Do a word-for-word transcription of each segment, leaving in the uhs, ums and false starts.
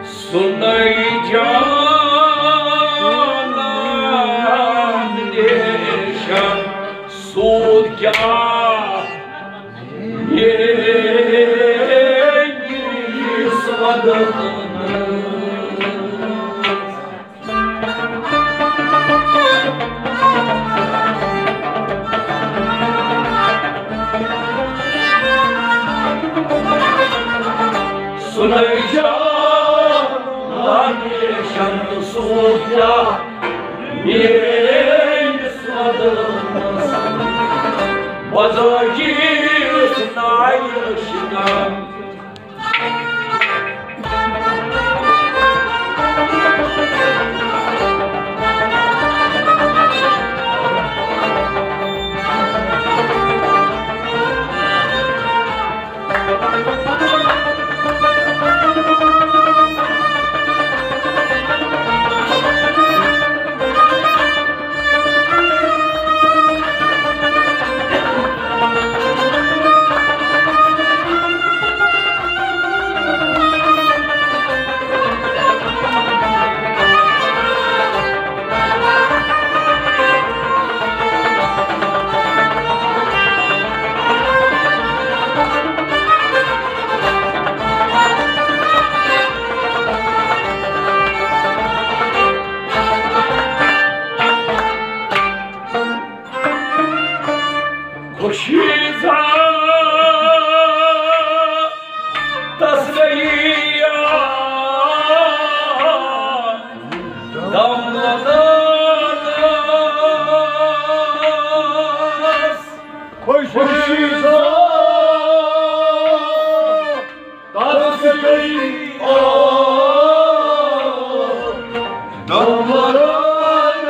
سُنے جانان nation سود کیٛاہ میٲنِس ودنس۔ سُنے جانان نیشن سود کیٛاہ میٲنِس ودنس۔ بزٲجی سُناے شکام۔ خوشی زا تسلیہ دم لدانس۔ خوشی زا تسلیہ دم لدانس۔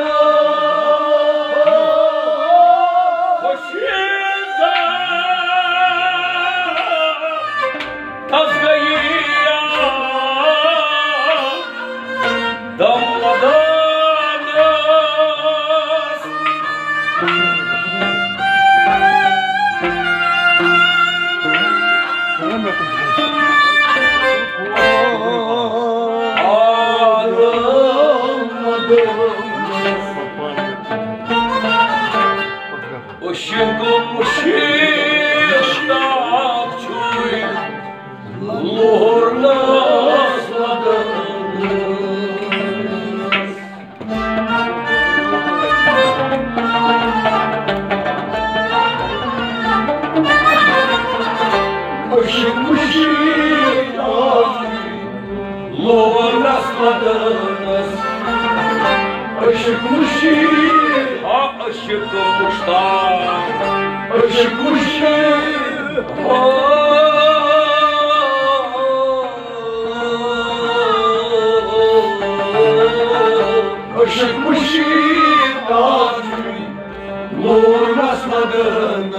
خوشی زا تسلیہ دم لدانس۔ عشق مشتاق چھُے لورنس ودنس۔ عشق مشتاق لورنس ودنس۔ عشق مشتاق، ہا عشق مشتاق، عشق مشتاق، ہا عشق مشتاق۔ لورنس ودنس۔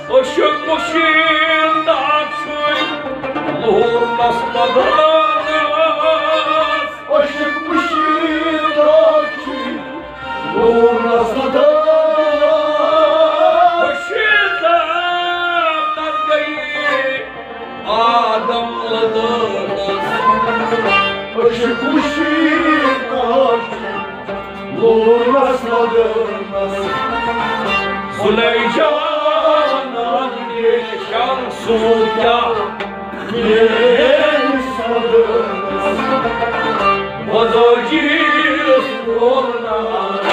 عشق مشتاق چھُے لورنس ودنس۔ عشق مشتاق چھُے لورنس ودنس۔ خوشی زا تسلیہ دم لدانس۔ عشق مشتاق لورنس ودنس۔ سُنے جانان نیشن سود کیٛاہ میٲنِس ودنس۔ بزٲجی لورنس۔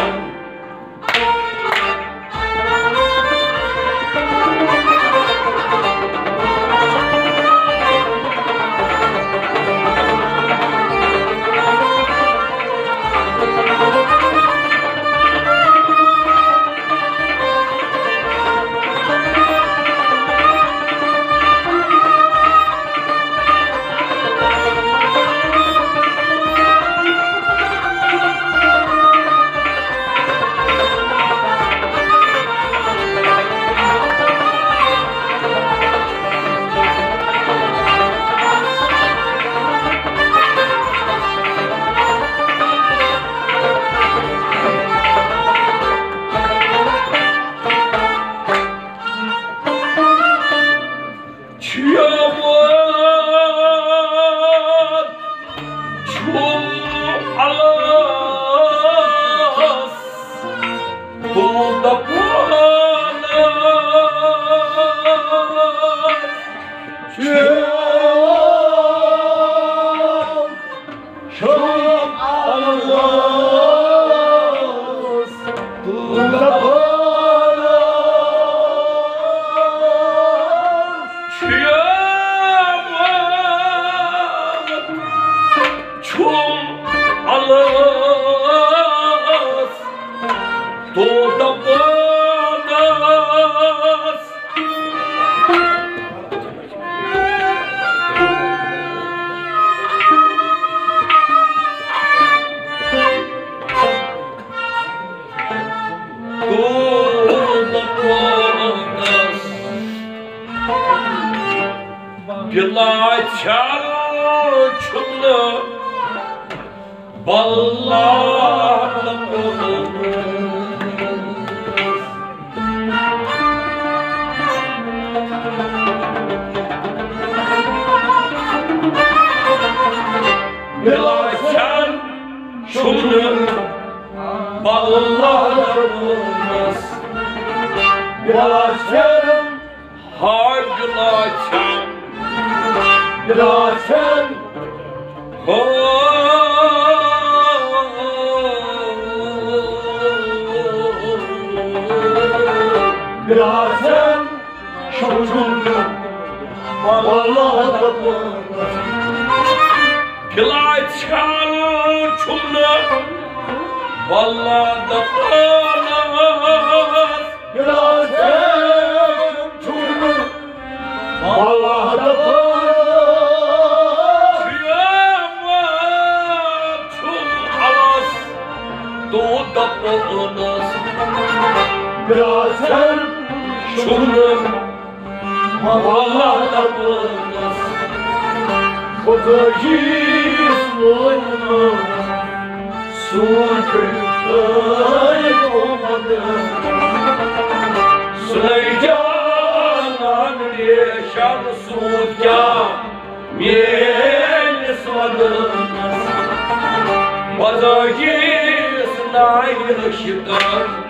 بِلاچھل چھُنہٕ بلہ دَپٲنَس۔ بِلاچھل چھُنہٕ بلہ دَپٲنَس۔ بِلاچھل، ہاے بِلاچھل، بِلاچھل، ہو بِلاچھل چھُنہٕ بلہ دَپٲنَس۔ بِلاچھل چھُنہٕ بلہ دَپٲنَس۔ بِلاچھل چھُنہٕ بلہ دَپٲنَس۔ چھُ یِوان چھُ الس تو دَپٲنَس۔ بِلاچھل چھُنہٕ بلہ دَپٲنَس۔ خۄدایَس ووٚن سوٗنٛچ ٲے محمد، سُلے جانان ریشم سوٗنٛچ کیٛاہ میٲنِس ودنس۔ خۄدایَس نایہِ رٔشیٖدَن۔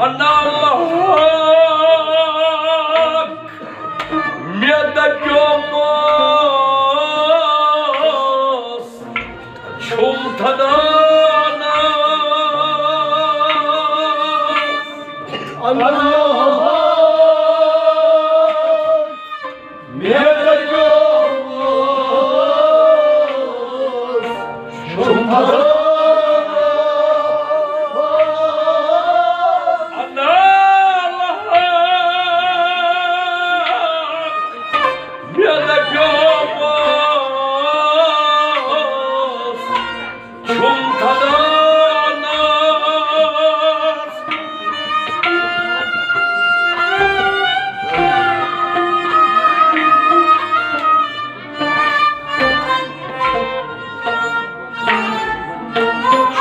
انا الحق، مےٚ دَپیومَس چھُم تھدانس۔ انا الحق، مےٚ دَپیومَس چھُم تھدانس۔ انا الحق، مےٚ دَپیومَس چھُم تھدانس۔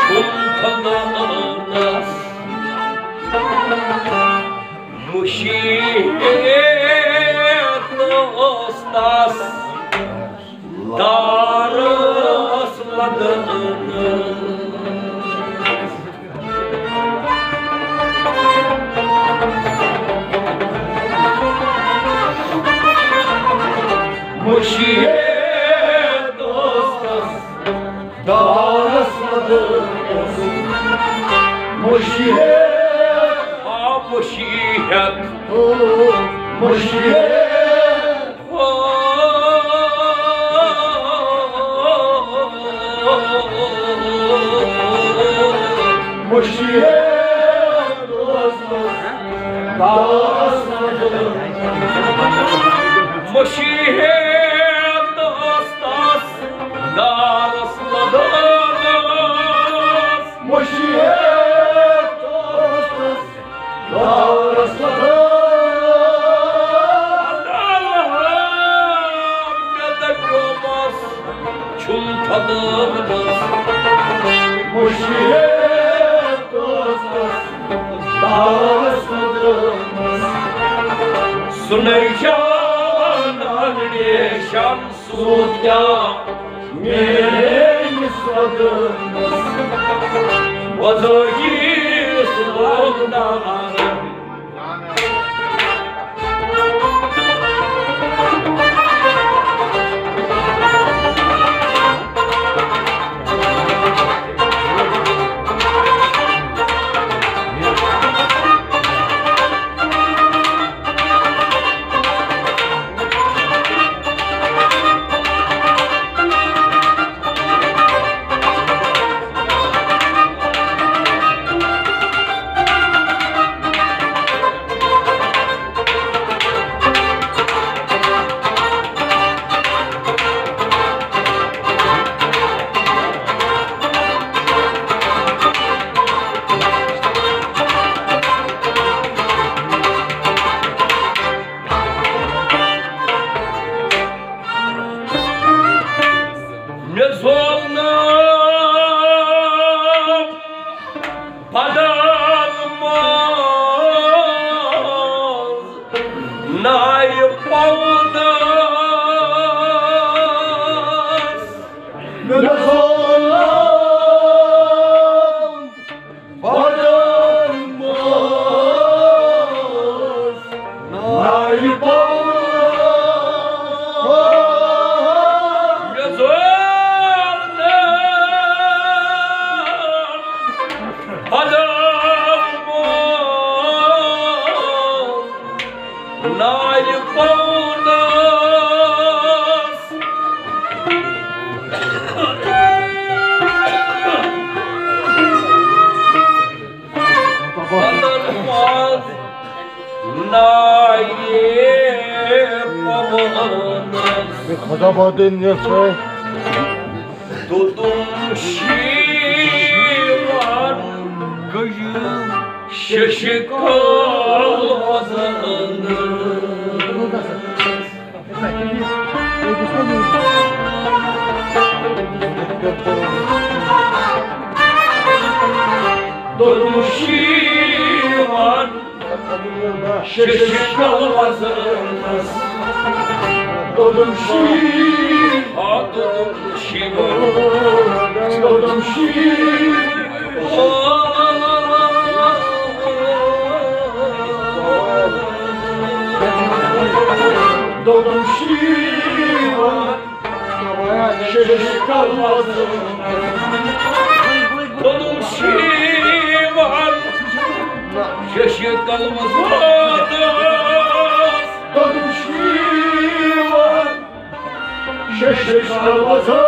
چھُم تھدانس۔ مُشیٖد ٲس تَس دارس لدٲنس۔ مُشیٖد ٲس تَس دارس لدٲنس۔ مُشیٖد، آ مُشیٖد، او مُشیٖد۔ مُشیٖد ٲس تَس دارس لدٲنس۔ مُشیٖد ٲس تَس دارس لدٲنس۔ مُشیٖد ٲس تَس دارس لدٲنس۔ مےٚ دَپیومَس چھُم تھدانس۔ مُشیٖد ٲس تَس دارس لدٲنس۔ سُنے جان کیٛاہ میٲنِس وطنس وۄزٲیِس لوگدار۔ مےٚ زول نہٕ بدل منٛز نایہِ پونس۔ مےٚ زول نہٕ بدل منٛز نایہِ پونس۔ مےٚ زول نہٕ بدل منٛز نایہِ پونس۔ بدل منٛز نایہِ پونس۔ خدا بادن یَتھ دوٚدُم شیٖوان گٔیہِ ششکل وزن۔ دوٚدُم شیٖوان ششکل وزنس۔ دوٚدُم شیٖوان، آ، دوٚدُم شیٖوان، دوٚدُم شیٖوان۔ دوٚدُم شیٖوان ششکل وزنس۔ دوٚدُم شیٖوان ششکل وزنس۔ دوٚدُم شیٖوان ششکل وزنس۔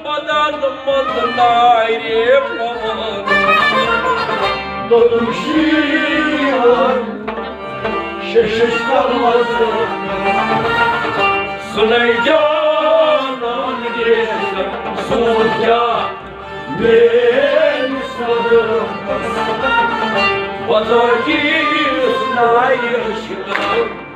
بدن منٛز نایہِ پونس۔ دوٚدُم شیٖوان ششکل وزنس۔ سُنے جانان گیس سوٗنٛچ کیٛاہ میٲنِس وطنس وۄزٲیِس نایہِ شِکار۔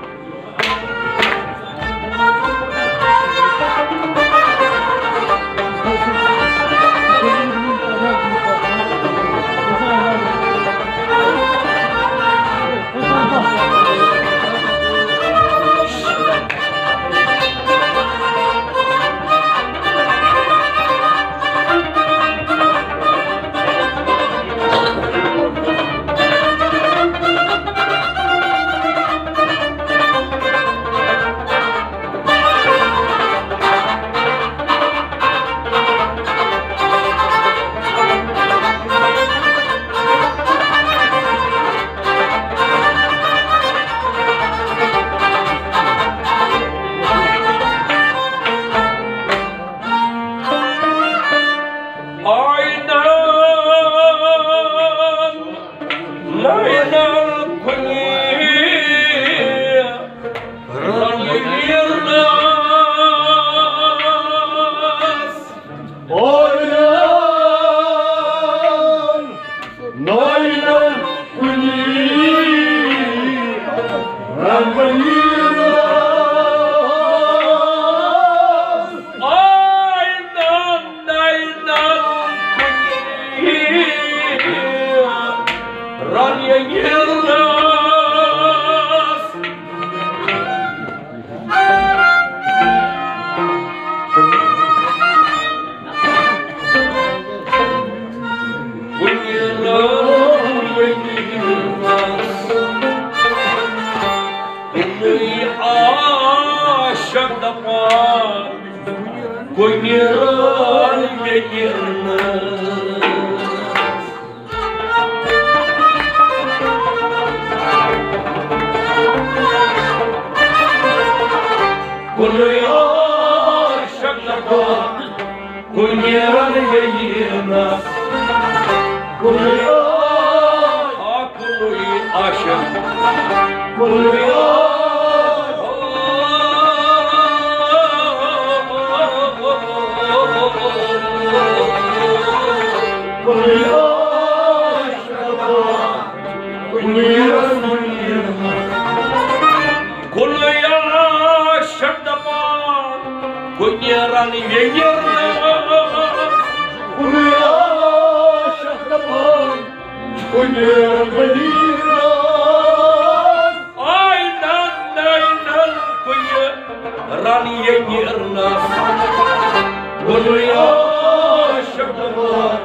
نیران مےٚ نیرنَس۔ کُنُے عاشق دَپان، کُنہِ نیران مےٚ نیرنَس۔ کُنُے عاشق، آ، کُنُے عاشق، کُنُے عاشق۔ کُنُے عاشق دَپان، کُنہِ نیران مےٚ نیرنَس۔ کُنُے عاشق دَپان، کُنہِ نیران مےٚ نیرنَس۔ کُنُے عاشق دَپان، کُنہِ نیران مےٚ نیرنَس۔ آے نن، آے نن، کُنہِ نیران مےٚ نیرنَس۔ کُنُے عاشق دَپان،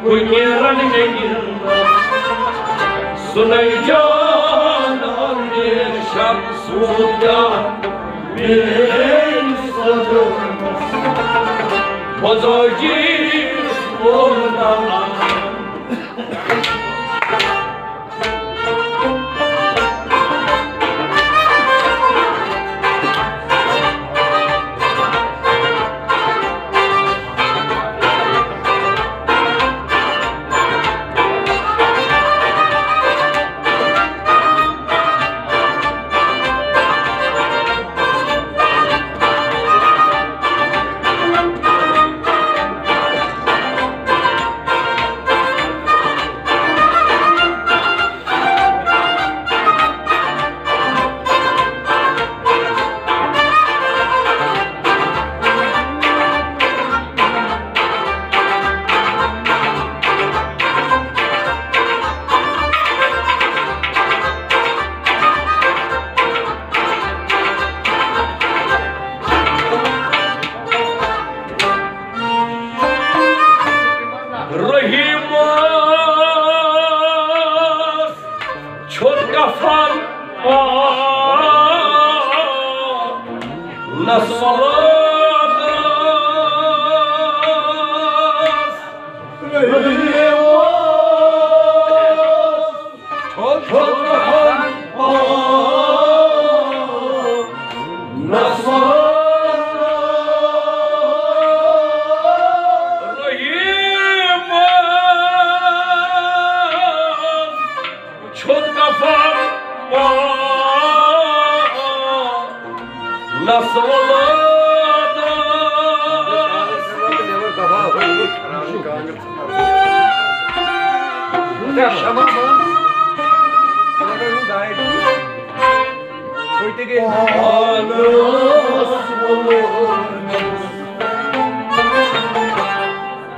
کُنہِ نیران مےٚ نیرنَس۔ سُنے جان ہمیشہ سوٗدیٛا میٛٲنِس قدمس۔ بزٲجی سونان۔ رحیمس چھوٚل کفن پانس ولادس۔ رحیمس چھوٚل کفن پانس ولادس۔ رحیمس چھوٚل کفن پانس ولادس۔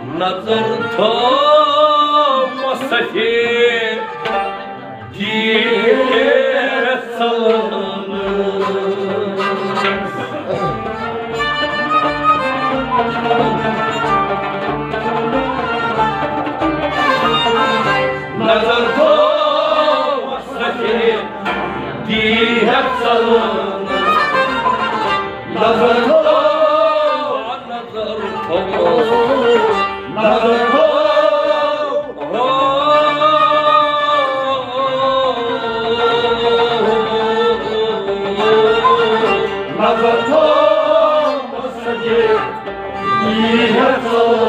نظر تھاومس سفید دیٖہت سلامت۔ نظر تھاومس سفید دیٖہت سلامت۔ نظر تھاو، نظر تھاو، نظر تھاو۔ نظر تھاو، مسجد دیٖہت سلامت۔